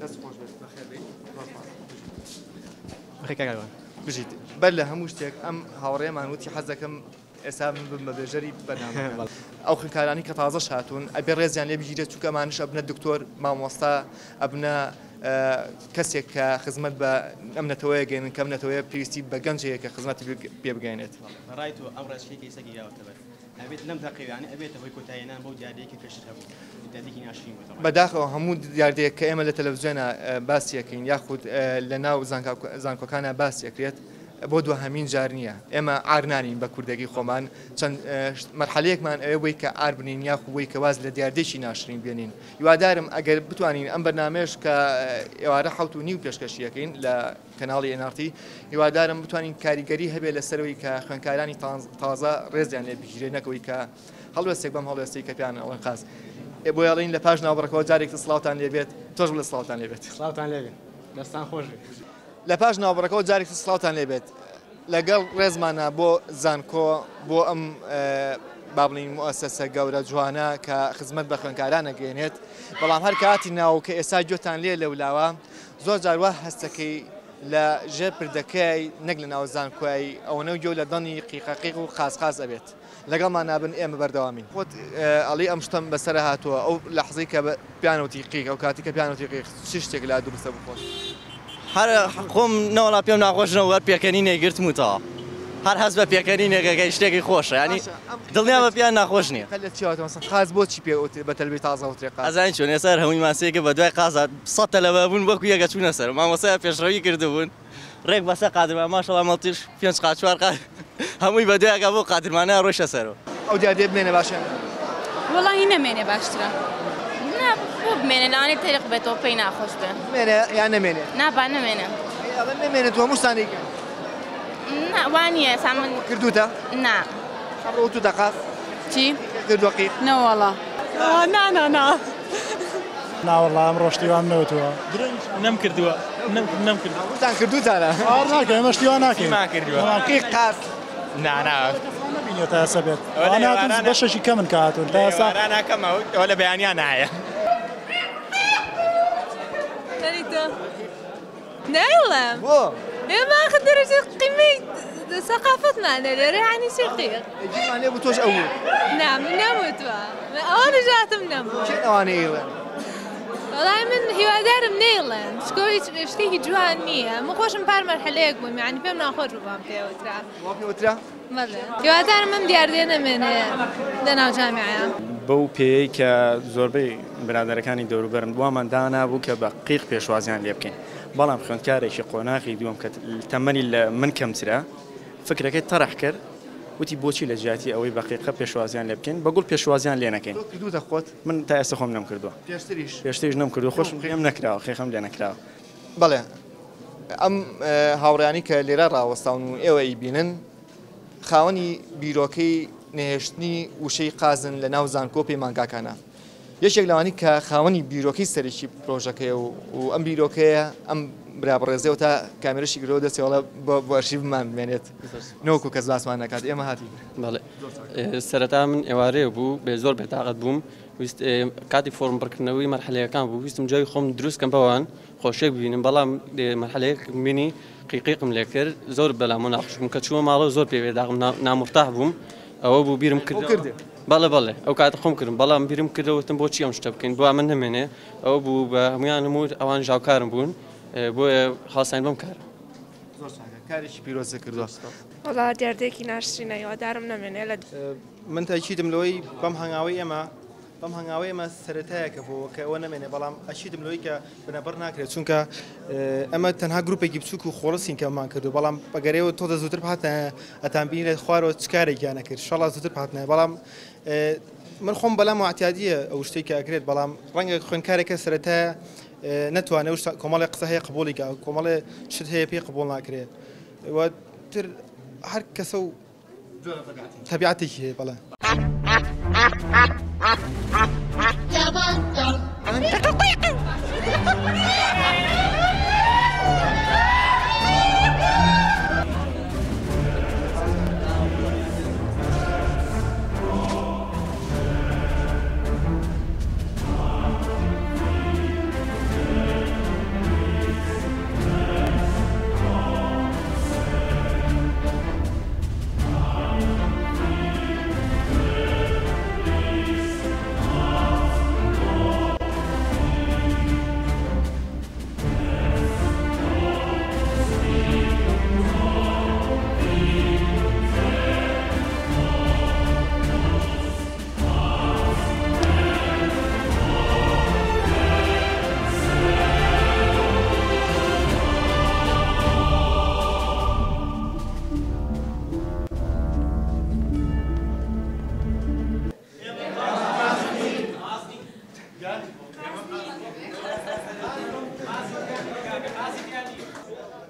دەست خۆش بێت بەخێر بێیت. زۆر سپاس. بەخێر کاک ئاروان. بژیت. بەر لە هەموو شتێک ئەم هاوڕێیەمان وتی حەز دەکەم ئێستا من ببم بە بێژەری بەرنامەکە. ئەو خوێندکارانەی کە تازەش هاتوون ئەبێ ڕێزیان لێ بگیرێت چونکە ئەمانش ئەبنە دکتۆر، مامۆستا، ئەبنە کەسێک کە خزمەت بە ئەم نەتەوەیە گەێنن کە ئەم نەتەوەیە پێویستی بە گەنج هەیە کە خزمەتی پێ بگەێنێت. بە ڕای تۆ ئەم ڕێچکەی کە ئێستا گیراوەتە بەر ئەبێت لەم تاقیگانە ئەبێتە هۆی کۆتاییهێنان بەو دیاردەیە کە پێشتر هەبوو، دیاردەیەکی ناشرین بوو تەبعەن. بەداخەوە هەموو دیاردەیەک کە ئێمە لە تەلەفزیۆنا باسی ئەکەین یاخود لە ناو زانکۆکانا باسی ئەکرێت بۆ دواهەمین جار نییە. ئێمە عار نانین بە کوردەکەی خۆمان، چەند مەرحەلەیەکمان ئەوێ بۆی کە عار بنین یاخود بۆی کە واز لە دیاردەیەکی ناشرین بێنین. هیوادارم ئەگەر بتوانین ئەم بەرنامەیەش کە ئێوارە 7:30 پێشکەشی ئەکەین لە کەناڵی NRT هیوادارم بتوانین کاریگەری هەبێت لەسەرەوەی کە خوێندکارانی تازە ڕێزیان لێ بگیرێت نەکەوەی کە هەڵوێستێک بەم هەڵوێستەی کە پێیان ئەڵێن قاز. بۆیە ئەڵێین لە پاش ناوبڕەکەوە جارێک تر سڵاوتان لێ بێت، تۆش بڵێ سڵاوتان لێ بێت. سڵاوتان لێ بێت، دەستان خۆش بێت. لە پاش ناوبڕەکەوە جارێک تر سڵاوتان لێ بێت. لەگەڵ ڕێزمانە بۆ زانکۆ، بۆ ئەم با بڵێین موئەسەسە گەورە جوانە کە خزمەت بە خوێندکاران ئەگەیەنێت، بەڵام هەر کاتی ناو کە ئێستا گوێتان لێ لەولاوە زۆر جار وا هەستەکەی لە ژێر پردەکەی نەک لە ناو زانکۆی ئەوەنە گوێ لە دەنگی قیقەقیق و قازقاز ئەبێت. لەگەڵمان نابن ئێمە بەردەوامین. خۆت ئەڵێی ئەم شتەم بەسەر هاتووە ئەو لەحزەی کە پێیان وتی قیق ئەو کاتی کە پێیان وتی قیق چ شتێک لا دروستە بوو خۆت؟ هەر خۆم نەوەڵا پێم ناخۆش نەبوو هەر پێکەنینێک گرتم و تەواو هەر هەست بە پێکەنینێک ئەکەی شتێکی خۆشە یانی دڵنیا بە پێیان ناخۆش نییە. قە لە چی هاتووە مەسەن قاز بۆچی پێ ئەوترێ بە تەلبەی تازە ئەوترێ قاز؟ ئەزانی چۆن ئێستا هەر هەموویمان سێکە بە دوای قازا 100 تەلەبە بوون وەکو یەک ئەچوونە سەر مامۆستای پێشڕەوی کردبوون ڕێک بەسەر قادرمان ماشەڵا مەڵتیش پێنج قات چوار قات هەمووی بە دوایەکا بۆ قادرمانە ڕۆیشتە سەرەوە. ئەو دیاردەیە بمێنێ باشە یان نا؟ وەڵاهی نەمێنێ باشترە. نا بۆ بمێنێ لەوانەیە تەریق بێتەوە پێی ناخۆش بێ. بمێنێ یان نەمێنێ؟ نا با نەمێنێ. ئەی ئەڵێن نەمێنێ تۆ هەمووشتان دەیکەن. نا وا نییە ئێستا من. کردووتە؟ نا. ئەمڕۆ وتوتە قاز؟ چی؟ کردووە قیق؟ نەوەڵا. نا نا نا. ناوەڵا ئەمڕۆ شتی وام نەوتووە. درەنگیش نەم کردووە نەم کردووە. هەمووتان کردووتانە؟ باوەڕ ناکەم ئێمە شتی وا ناکەین. چیمان کردووە؟ قیق قاز. نا نا. نەبینیوە تا ئێستا بێت. ئەوانە هاتوون بەشێکی کەمن کە هاتوون تا ئێستا. لە ئێوارانە کەمە ئەوە لە بەیانیان هەیە. نایڵێم. بۆ؟ ئێمە ئاخر دەرەجەی قیمەی سەقافەتمانە لێرە یانی چی قیق؟ گیرمان لێ بوو تۆش ئەو وت. نا من نەموتوە من ئەوانیش هاتم نەموت. کێن ئەوانەی ئەیڵێن؟ وەڵای من هیوادارم نەیڵێن چکۆ هیچ شتێکی جوان نییە من خۆشم پار مەرحەلەیەک بووم یانی پێم ناخۆش بوو بام پێ وترا. وا پێ وترا؟ بەڵێ هیوادارم ئەم دیاردەیە نەمێنێ لەناو جامیعە. بەو پێیەی کە زۆربەی برادەرەکانی دەوروبەرم وامان دانابوو کە بە قیق پێشوازیان لێ بکەین، بەڵام خوێندکارێکی قۆناغی دووەم کە تەمەنی لە من کەمترە فکرەکەی تەرح کرد وتی بۆچی لە جیاتی ئەوەی بە قیقە پێشوازیان لێ بکەین بە گوڵ پێشوازیان لێ نەکەین. تۆ کردووتە خۆت؟ من تا ئێستا خۆم نەمکردووە. پێشتریش؟ پێشتریش نەمکردووە، خۆشم لێم نەکراوە، قیقەم لێ نەکراوە. بەڵێ ئەم هاوڕێیانەی کە لێرە ڕاوەستاون و ئێوە ئەیبینن خاوەنی بیرۆکەی نەهێشتنی وشەی قازن لە ناو زانکۆ و پەیمانگاکانە. یەکێک لەوانەی کە خاوەنی بیرۆکەی سەرەکی پرۆژەکەیە و ئەم بیرۆکەیە ئەم برا بەڕێزەوە تا کامێرەشی گرەوە دەستی وەڵا بۆ ئەرشیفمان بمێنێت نەوەکو کەس باسمان نەکات ئێمە هاتین. بەڵێ سەرەتا من ئێوارەیە بوو بێ زۆر بێتاقەت بووم ویست کاتی فۆرم پڕکردنەوەی مەرحەلەیەکان بوو ویستم جوابی خۆم دروست کەم بەوان خۆشیەک ببینم بەڵام مەرحەلەیەکم بینی قیقیقم لێ کرد زۆر بەلامەوە ناخۆش بووم کە چوومە ماڵەوە زۆر پێ بێداغم نامورتاح بووم ئەوە بوو بیرم کردەوە بەڵێ بەڵێ ئەو کاتە خۆم کردم بەڵام بیرم کردەوە وتم بۆچی ئەم شتە بکەین بۆ ئەمە نەمێنێ ئەوە بوو بە هەمویانم وت ئەوان ژاوکارم بوون بۆیە هەڵساین بەم کارە. زۆر چاکە کارێکی پیرۆزت کردووە. وەڵا دیاردەیەکی ناشرینە هیوادارم نەمێنێ لە. من تەئکیدم لەوەی بەم هەنگاوەی ئێمە بەم هەنگاوەی ئێمە سەرەتایەکە بۆ کە ئەوە نەمێنێ بەڵام ئەکیدم لەوەی کە بنەبڕ ناکرێت چونکە ئەمە تەنها گروپێکی بچووک و خۆڵسین کە ئەمان کردو بەڵام ئەگەر ئێوە تۆزە زووتر بهاتنایە ئەتان بینی لە خوارەوە چ کارێکیان ئەکرد شەڵا زووتر بهاتنایە بەڵام من خۆم بەلام اعتیادیە ئەو شتێک کە ئەکرێت بەڵام ڕەنگە خوێندکارێکە سەرەتایە نەتوانێت کۆمەڵی قسە هەیە قبوڵی کە کۆمەڵێ شت هەیە پێی قبوڵ ناکرێت و تر هەر کەسە و تەبیعەتێکی هەیە بەڵێ.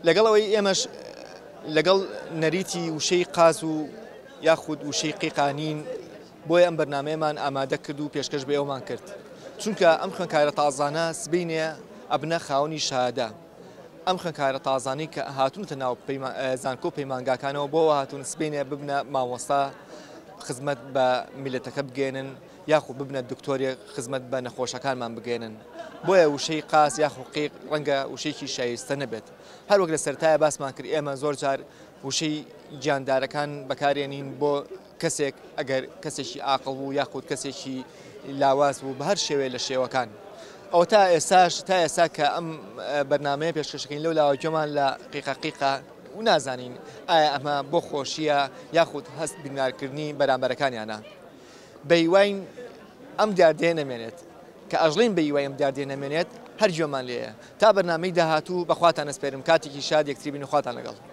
لەگەڵ ئەوەی ئێمەش لەگەڵ نەریتی وشەی قاز و یاخود وشەی قیقانین، بۆیە ئەم بەرنامەیەمان ئامادە کرد و پێشکەش بە ئێوەمان کرد، چونکە ئەم خوێندکارە تازانە سبەینێ ئەبنە خاوەنی شەهادە. ئەم خوێندکارە تازانەی کە هاتوونەتە ناو زانکۆ و پەیمانگاکانەوە بۆ ئەوە هاتوون سبەینێ ببنە مامۆستا خزمەت بە میللەتەکە بگەیەنن یاخود ببنە دکتۆرێک خزمەت بە نەخۆشەکانمان بگەیەنن. بۆیە وشەی قاز یاخود قیق ڕەنگە وشەیەکی شایستە نەبێت. هەروەک لە سەرەتایە باسمان کرد ئێمە زۆر جار وشەی گیاندارەکان بەکارێنین بۆ کەسێک ئەگەر کەسێکی ئاقڵ بوو یاخود کەسێکی لاواز بوو بە هەر شێوەیە لە شێوەکان. ئەوە تا ئێستاش تا ئێستا کە ئەم بەرنامەیە پێشکەشەکەین لەو لاوە گوێمان لە قیقە قیقە و نازانین ئایا ئەمە بۆ خۆشیە یاخود هەست بینارکردنی بەرامبەرەکانیانە. بەیواین ئەم دیاردەیە نەمێنێت. کە ئەژڵین بەیوای ئەم دیاردەیە نەمێنێت هەر گوێمان لێیە. تا بەرنامەی داهاتوو بەخواتان ئەسپێرم کاتێکی شاد یەکتری بین و خواتان لەگەڵ.